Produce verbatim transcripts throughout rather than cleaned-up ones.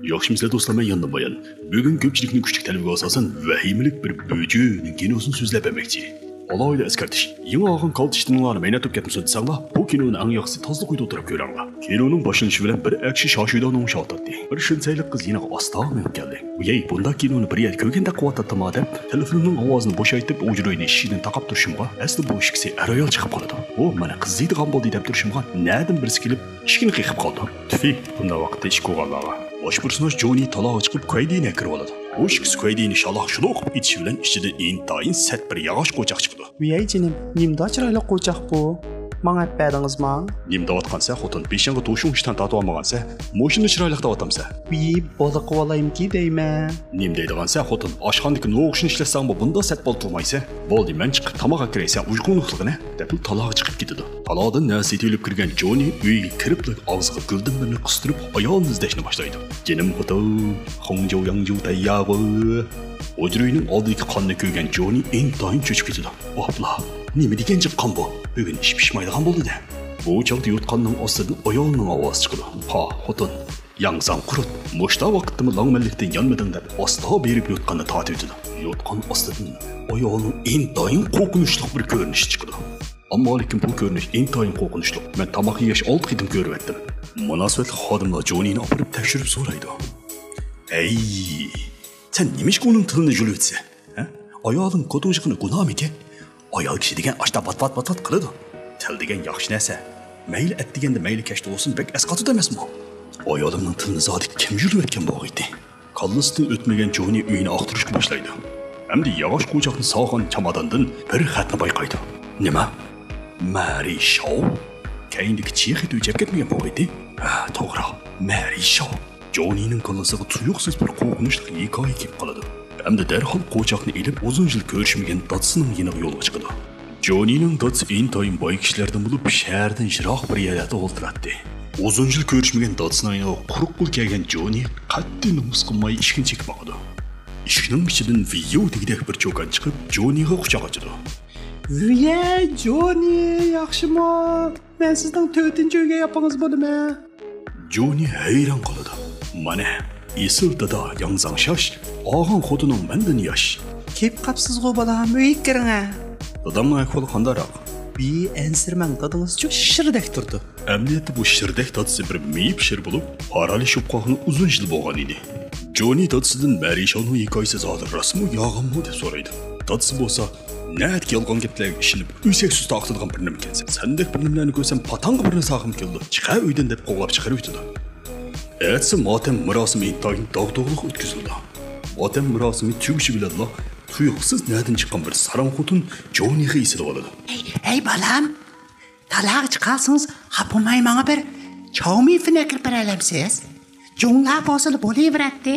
ياخشىمۇسىلەر دوستلار، مەن ياندىن بايان. بۈگۈن كۆپچىلىكنىڭ كۈچلۈك تەلىپىگە ئاساسەن ۋەھىمىلىك بىر بۆجۈنىڭ كىنوسىنى سۆزلەپ بەرمەكچى. ئالاھىدە ئەسكەرتىش، يېڭى ئالغان كالتە شتىنىڭلارنى مەينەت بولۇپ كەتمىسۇن دېسەڭلار، بۇ كىنونى ئەڭ ياخشىسى تازىلىق ئۆيدە ئولتۇرۇپ كۆرۈڭلار. كىنونىڭ باشلىنىشى بىلەن بىر ئەكشى شاشۇيداننىڭ ئىشى ئاتاتتى. بىر شىنسەيلىق قىز يېنىغا ئاستا مېڭىپ كەلدى. ۋىيەي، بۇنداق كىنونى بىر يەردە كۆرگەندەك قىلىۋاتاتتىما دەپ، تېلېفوننىڭ ئاۋازىنى بوشايتىپ، ئۇجرا ئۆينىڭ ئىشىكىنى تاقاپ تۇرۇشۇمغا، ئەسلى بۇ ئىككىسى ئەر-ئايال چىقىپ قالىدۇ. ئۇ مانا قىزىيدىغان بولدى دەپ تۇرۇشۇمغا، نەدىن بىرسى كېلىپ، ئىشىكنى قېقىپ قالىدۇ. تۈفى، بۇنداق ۋاقىتتا ئىشىك قوغانلارغا. باش پېرسوناژ جونى تالاغا چىقىپ، كۇەيدىنى ئەكىرىۋالىدۇ. بۇ ئىككىسى كۇەيدىنى شالاق شۇلۇق قىلىپ ئېتىشى بىلەن ئىچىدىن ئىنتايىن سەت بىر ياغاچ قوچاق چىقىدۇ. ۋىيەي جېنىم، نېمىنداق چىرايلىق قوچاق بۇ؟ ماڭا ئەپ بەردىڭىزما؟ نېمە دەۋاتقانسە خوتۇن؟ بېشىڭغا توشۇڭ ئىشتان تارتىۋالمىغانسە؟ مۇشۇنى چىرايلىق دەۋاتامسە؟ ۋىي، بالا قىلىۋالايمىكى دەيمەن. نېمە دەيدىغانسە خوتۇن؟ ئاشخانىدىكى نوغۇشنى ئىشلەتسەڭمۇ بۇنداق سەت بالا تۇرمايسەن. بولدى، مەن چىقىپ تاماق ئەكىرەيسەن، ئۇيقۇڭنى ئۇخلىغىنە، دەپلا تالاغا چىقىپ كېتىدۇ. تالاغىدىن نەرسە سېتىۋېلىپ كىرگەن جونى ئۆيگە كىرىپلا ئاغزىغا گۈلدىن بىرنى قىستۇرۇپ، ئايالىنى ئىزدەشنى باشلايدۇ. جېنىم خوتۇن، خۇڭجۇ ياڭجۇ تەيياغۇ. ھۇجرا ئۆينىڭ ئالدىدىكى قاننى كۆرگەن جونى ئىنتايىن چۆچۈپ كېتىدۇ. ۋاپلا، نېمە دېگەن جىق قان بۇ؟ بۈگۈن ئىش پىشمايدىغان بولدى-دە. بۇ چاغدا يوتقاننىڭ ئاستىدىن ئايالنىڭ ئاۋازى چىقىدۇ. ھا، خوتۇن، ياڭزاڭ قۇرۇت، مۇشتا ۋاقىتتىمۇ لاڭمەنلىكتىن يانمىدىڭ دەپ ئاستا بېرىپ يوتقاننى تارتىۋېتىدۇ. يوتقان ئاستىدىن ئايالنىڭ ئىنتايىن قورقۇنچلۇق بىر كۆرۈنۈشى چىقىدۇ. ئەمما لېكىن بۇ كۆرۈنۈش ئىنتايىن قورقۇنچلۇق. مەن تاماق يېگەچ ئالتە قېتىم كۆرۈۋەتتىم. مۇناسىۋەتلىك خادىملار جونىنى ئاپىرىپ تەكشۈرۈپ سورايدۇ. ئەي، سەن نېمىشقا ئۇنىڭ تىلىنى يۇلۇۋېتىسەن؟ ھە؟ ئايالىڭ كوتۇڭشىقىنى گۇناھمىكەن؟ ئايال كىشى دېگەن ئاشتا ۋات-ۋات-ۋات-ۋات قىلىدۇ. تىل دېگەن ياخشى نەرسە. مەيلى ئەتىگەندە، مەيلى كەچتە بولسۇن، بەك ئەسقاتىدۇ ئەمەسمۇ؟ ئايالىمنىڭ تىلىنى زادى كىم يۇلۇۋەتكەن بولغىيتى؟ كاللىسىدىن ئۆتمىگەن جونى ئۆينى ئاختۇرۇشقا باشلايدۇ. ئەمدى ياغاچ قوچاقنى سالغان چاماداندىن بىر خەتنى بايقايدۇ. نېمە؟ مەرى شاۋ؟ كەينىدىكى چىخى ئۆچەپ كەتمىگەن بولغىيتى؟ ھە، توغرا، مەرى شاۋ. جونىنىڭ كاللىسىغا تۇيۇقسىز بىر قورقۇنچلۇق ھېكايە كېلىپ قالىدۇ. ئەمدى دەرھال قوچاقنى ئېلىپ، ئۇزۇن يىل كۆرۈشمىگەن دادىسىنىڭ يېنىغا يولغا چىقىدۇ. جونىنىڭ دادىسى ئىنتايىن باي كىشىلەردىن بولۇپ، شەھەردىن يىراق بىر يەرلەردە ئولتۇراتتى. ئۇزۇن يىل كۆرۈشمىگەن دادىسىنىڭ يېنىغا قۇرۇق قول كەلگەن جونى قەتئىي نومۇس قىلماي ئىشىكنى چېكىپ باقىدۇ. ئىشىكنىڭ ئىچىدىن ۋىييو دېگۈدەك بىر چوكان چىقىپ، جونىغا قۇچاق ئاچىدۇ. ۋىيەي، جونى، ياخشىمۇ؟ مەن سىزنىڭ تۆتىنچى ئۆيگە ياپىڭىز بولىمەن. جونى ھەيران قالىدۇ. مانا، ئېسىل دادا ياڭزاڭ شاش، ئاغاڭ خوتۇنۇڭ مەندىن ياش. كېلىپ قاپسىزغۇ بالام، ئۆيگە كىرىڭە. دادامنىڭ ئەھۋالى قانداقراق؟ بى ئەنسىرىمەڭ، دادىڭىزچۇ شىردەك تۇرىدۇ. ئەمەلىيەتتە بۇ شىردەك دادىسى بىر مېيىپ شىر بولۇپ، پارالىش بولۇپ قالغىلى ئۇزۇن يىل بولغان ئىدى. جونى دادىسىدىن مەرى شاۋنىڭ ھېكايىسى زادى راستمۇ، يالغانمۇ دەپ سورايدۇ. دادىسى بولسا، نەدىكى يالغان گەپلەرگە ئىشىنىپ، ئۆسەك سۈت ئاقىتىدىغان بىر نېمىكەنسەن. سەندەك بىر نېمىلەرنى كۆرسەم، پاتاڭغا بىرنى سالغۇم كېلىدۇ. چىقە ئۆيدىن دەپ قوغلاپ چىقىرىۋېتىدۇ. ئەتىسى ماتەم مۇراسىمى ئىنتايىن داغدۇغىلىق ئۆتكۈزۈلىدۇ. ماتەم مۇراسىمى تۈگىشى بىلەنلا تۇيۇقسىز نەدىن چىققان بىر ساراڭ خوتۇن جونىغا ئېسىلىۋالىدۇ. ھەي، ھەي، بالام! تالاغا چىقالسىڭىز، خاپىماي ماڭا بىر چاۋمىفىن ئەكىرىپ بېرەلەمسىز؟ جۇڭلا بولسىلا بولۇۋېرەتتى.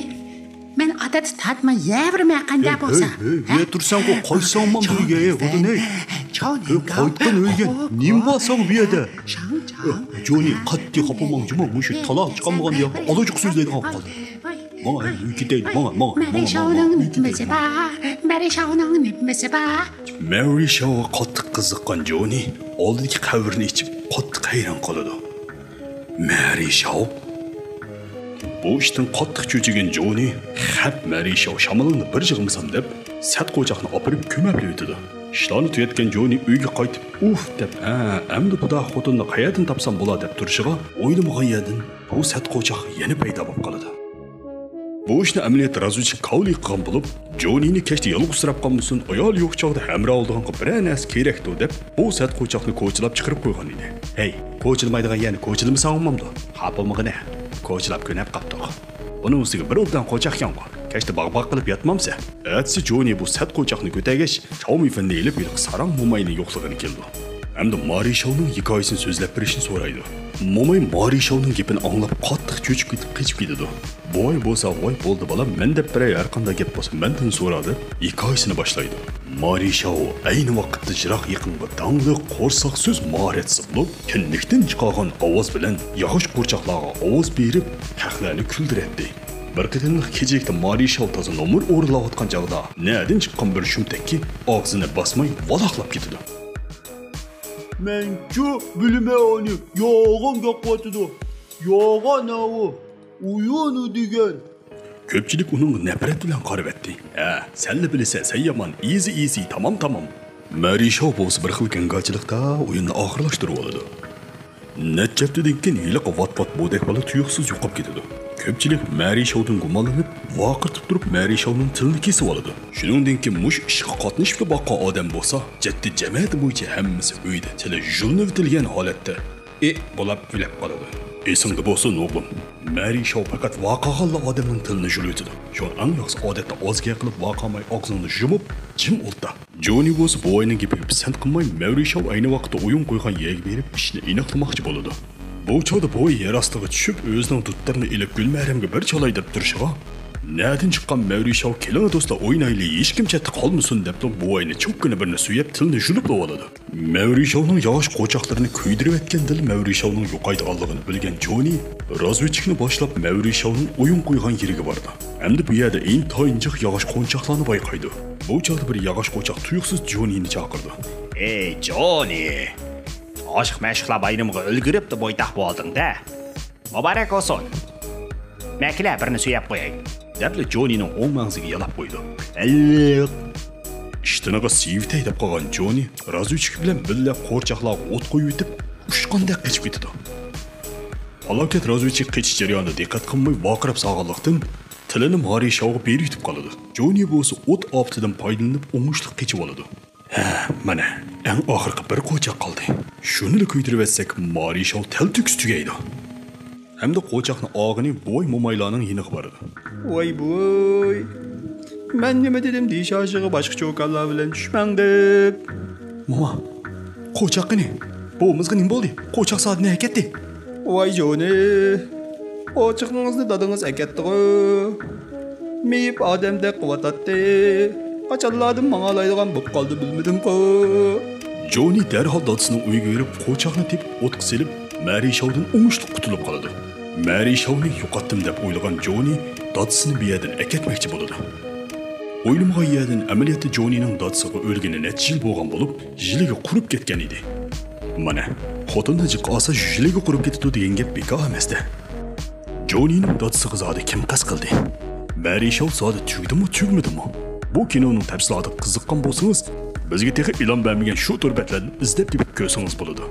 مەن ئادەتتە تارتما يەۋېرىمەن قانداق بولسا. ھەي، ھەي، ھەي، ھە؟ ۋىيە تۇرساڭغۇ، قايساڭ ماڭ ئۆيگە، ھەي، خوتۇن، ھەي. ھەي، قايتقىن ئۆيگە، نېمە بارساڭ بۇ يەردە. جونى، قەتئىي خاپا بولماڭ، جۇمۇ، مۇشۇ تالاغا چىقالمىغان ياقى ئالاجۇق سۆزلەيدىغان قالدى. ماڭا، ھەي، ئۆيگە كېتەيلى، ماڭا، ماڭا، ماڭا، ماڭا، ماڭا، ئۆيگە كېتەيلى، ماڭا. مەرى شاۋنىڭ نېمىسى بار؟ مەرى شاۋغا قاتتىق قىزىققان جونى ئالدىدىكى قەبرىنى ئېچىپ، قاتتىق ھەيران قالىدۇ. مەرى شاۋ؟ بۇ ئىشتىن قاتتىق چۆچۈگەن جونى، خەپ مەرى شاۋ شامىلىڭنى بىر يىغمىسام دەپ، سەت قوچاقنى ئاپىرىپ كۆمۈۋېتىدۇ. ئىشلارنى تۈگەتكەن جونى ئۆيگە قايتىپ، ئۇف دەپ، ھە، ئەمدى بۇنداق خوتۇننى قەيەردىن تاپسام بولا دەپ تۇرۇشىغا، ئويلىمىغان يەردىن بۇ سەت قوچاق يەنە پەيدا بولۇپ قالىدۇ. بۇ ئىشنى ئەمەلىيەتتە رازۋېدچىك كاۋلى قىلغان بولۇپ، جونىنى كەچتە يالغۇزسىراپ قالمىسۇن، ئايالى يوق چاغدا ھەمراھ بولىدىغانغا بىرەر نەرسە كېرەكتۇ دەپ، بۇ سەت قوچاقنى كوچىلاپ چىقىرىپ قويغان ئىدى. ھەي، كوچىلىمايدىغان يەرنى كوچىلىمىساڭ بولمامدۇ؟ خاپا بولمىغىنە، كوچىلاپ كۆنۈپ قاپتۇق. ئۇنىڭ ئۈستىگە بىر ئوبدان قوچاقكەنغۇ، كەچتە باغ-باغ قىلىپ ياتمامسەن؟ ئەتىسى جونى بۇ سەت قوچاقنى كۆتەرگەچ، چاۋمىفېننى ئېلىپ ھېلىقى ساراڭ موماينى يوقلىغىلى كېلىدۇ. ھەمدە مارى شاۋنىڭ ھېكايىسىنى سۆزلەپ بېرىشنى سورايدۇ. موماي مارى شاۋنىڭ گېپىنى ئاڭلاپ قاتتىق چۆچۈپ كېتىپ قېچىپ كېتىدۇ. بوۋاي بولسا، ۋاي بولدى بالام، مەن دەپ بېرەي، ھەرقانداق گەپ بولسا مەندىن سورا دەپ ھېكايىسىنى باشلايدۇ. مارى شاۋ ئەينى ۋاقىتتا يىراق يېقىنغا داڭلىق قورساق سۆز ماھارەتچىسى بولۇپ، كىندىكتىن چىقارغان ئاۋاز بىلەن ياغاچ قورچاقلارغا ئاۋاز بېرىپ، خەقلەرنى كۈلدۈرەتتى. بىر قېتىملىق كېچىلىكتە مارى شاۋ تازا نومۇر ئورۇنلاۋاتقان چاغدا نەدىن چىققان بىر شۇمتەككە ئاغزىنى باسماي ۋالاقلاپ كېتىدۇ. مەنچۇ بىلىمەن ئۇنى، يالغان گەپ قىلىۋاتىدۇ. يالغان ئاۋۇ. ئويۇنى دېگەن. كۆپچىلىك ئۇنىڭغا نەپرەت بىلەن قارىۋەتتى. ھە، سەنلا بىلىسەن، سەن يامان، ئىزى ئىزى، تامام تامام. مەرى شاۋ بولسا بىر خىل گاڭگاچىلىقتا ئويۇننى ئاخىرلاشتۇرۇۋالىدۇ. نەچچە ھەپتىدىن كېيىن ھېلىقى ۋات-ۋات بودەك بالا تۇيۇقسىز يوقاپ كېتىدۇ. كۆپچىلىك مەرى شاۋدىن گۇمانلىنىپ، ۋارقىرىتىپ تۇرۇپ مەرى شاۋنىڭ تىلىنى كېسىۋالىدۇ. شۇنىڭدىن كېيىن مۇشۇ ئىشقا قاتنىشىپلا باققان ئادەم بولسا، جەددىي جەمەتى بويىچە ھەممىسى ئۆيدە تىلى يۇلۇنۇۋېتىلگەن ھالەتتە ئى بولاپ ئۆلۈپ قالىدۇ. ئېسىڭدە بولسۇن، ئوغلۇم، مەرى شاۋ پەقەت ۋارقىرىغانلا ئادەمنىڭ تىلىنى يۇلۇۋېتىدۇ. شۇڭا ئەڭ ياخشىسى ئادەتتە ئاز گەپ قىلىپ، ۋارقىرىماي ئاغزىڭنى يۇمۇپ، جىم ئولتۇر. جونى بولسا بوۋاينىڭ گېپىگە پىسەنت قىلماي، مەرى شاۋ ئەينى ۋاقىتتا ئويۇن قويغان يەرگە بېرىپ ئىشنى ئېنىقلىماقچى بولىدۇ. بۇ چاغدا بوۋاي يەر ئاستىغا چۈشۈپ، ئۆزىنىڭ دۇتتىرىنى ئېلىپ گۈلمەھرەمگە بىر چالاي دەپ تۇرۇشىغا، نەدىن چىققان مەرى شاۋ «كېلىڭە دوستلار ئوينايلى، ھېچكىم چەتتە قالمىسۇن» دەپلا بوۋاينى چوككىنا بىرنى سۆيەپ تىلىنى يۇلۇپلىۋالىدۇ. مەۋرىشاۋنىڭ ياغاچ قوچاقلىرىنى كۆيدۈرۈۋەتكەندىلا مەۋرىشاۋنىڭ يوقايدىغانلىقىنى بىلگەن جونى رازۋېدچىكنى باشلاپ مەۋرىشاۋنىڭ ئويۇن قويغان يېرىگە بارىدۇ. ئەمدى بۇ يەردە ئىنتايىن جىق ياغاچ قونچاقلارنى بايقايدۇ. بۇ چاغدا بىر ياغاچ قونچاق تۇيۇقسىز جونىنى چاقىرىدۇ. ئەي، جونى! ئاشىق-مەشۇقلار بايرىمىغا ئۈلگۈرۈپلا بويتاق بولدۇڭ-دە. مۇبارەك بولسۇن! مەكىلە بىرنى سۆيەپ قوياي. دەپلا جونىنىڭ ئوڭ مەڭزىگە يالاپ قويىدۇ. ئىشتىنىغا سىيىۋېتەي دەپ قالغان جونى رازۋېدچىك بىلەن بىللە قورچاقلارغا ئوت قويۇۋېتىپ، ئۇچقاندەك قېچىپ كېتىدۇ. پالاكەت رازۋېدچىك قېچىش جەريانىدا دىققەت قىلماي ۋارقىراپ سالغانلىقتىن، تىلىنى مارى شاۋغا بېرىۋېتىپ قالىدۇ. جونى بولسا ئوت ئاپىتىدىن پايدىلىنىپ ئوڭۇشلۇق قېچىۋالىدۇ. ھە، مانا، ئەڭ ئاخىرقى بىر قوچاق قالدى. شۇنىلا كۆيدۈرۈۋەتسەك، مارى شاۋ تەلتۆكۈس تۈگەيدۇ. ھەمدە قوچاقنى ئالغىلى بوۋاي مومايلارنىڭ يېنىغا بارىدۇ. ۋاي بوۋاي، مەن نېمە دېدىم دېيىش ئاشىغا باشقا چوكانلار بىلەن چۈشمەڭ دەپ. موما، قوچاق قېنى؟ بوۋىمىزغا نېمە بولدى؟ قوچاق سادىنى ئەكەتتى. ۋاي جونى، قوچىقىڭىزنى دادىڭىز ئەكەتتىغۇ. مېيىپ ئادەمدەك قىلىۋاتاتتى. قاچانلاردىن ماڭالايدىغان بوپ قالدى بىلمىدىمغۇ. جونى دەرھال دادىسىنىڭ ئۆيىگە بېرىپ، قوچاقنى تېپىپ ئوتقا سېلىپ، مەرى شاۋدىن ئوڭۇشلۇق قۇتۇلۇپ قالىدۇ. مەرى شاۋنى يوقاتتىم دەپ ئويلىغان جونى دادىسىنى بۇ يەردىن ئەكەتمەكچى بولىدۇ. ئويلىمىغان يەردىن ئەمەلىيەتتە جونىنىڭ دادىسىغا ئۆلگىنى نەچچە يىل بولغان بولۇپ، ژىلىگە قۇرۇپ كەتكەن ئىدى. مانا، خوتۇننى جىققا ئالسا، ژىلىگە قۇرۇپ كېتىدۇ دېگەن گەپ بىكار ئەمەستە. جونىنىڭ دادىسىغا زادى كىم قەست قىلدى؟ مەرى شاۋ زادى تۈگىدىمۇ، تۈگىمىدىمۇ؟ بۇ كىنونىڭ تەپسىلاتىغا قىزىققان بولسىڭىز، بىزگە تېخى ئېلان بەرمىگەن شۇ تور بەتلەردىن ئىزدەپ تېپىپ كۆرسىڭىز بولىدۇ.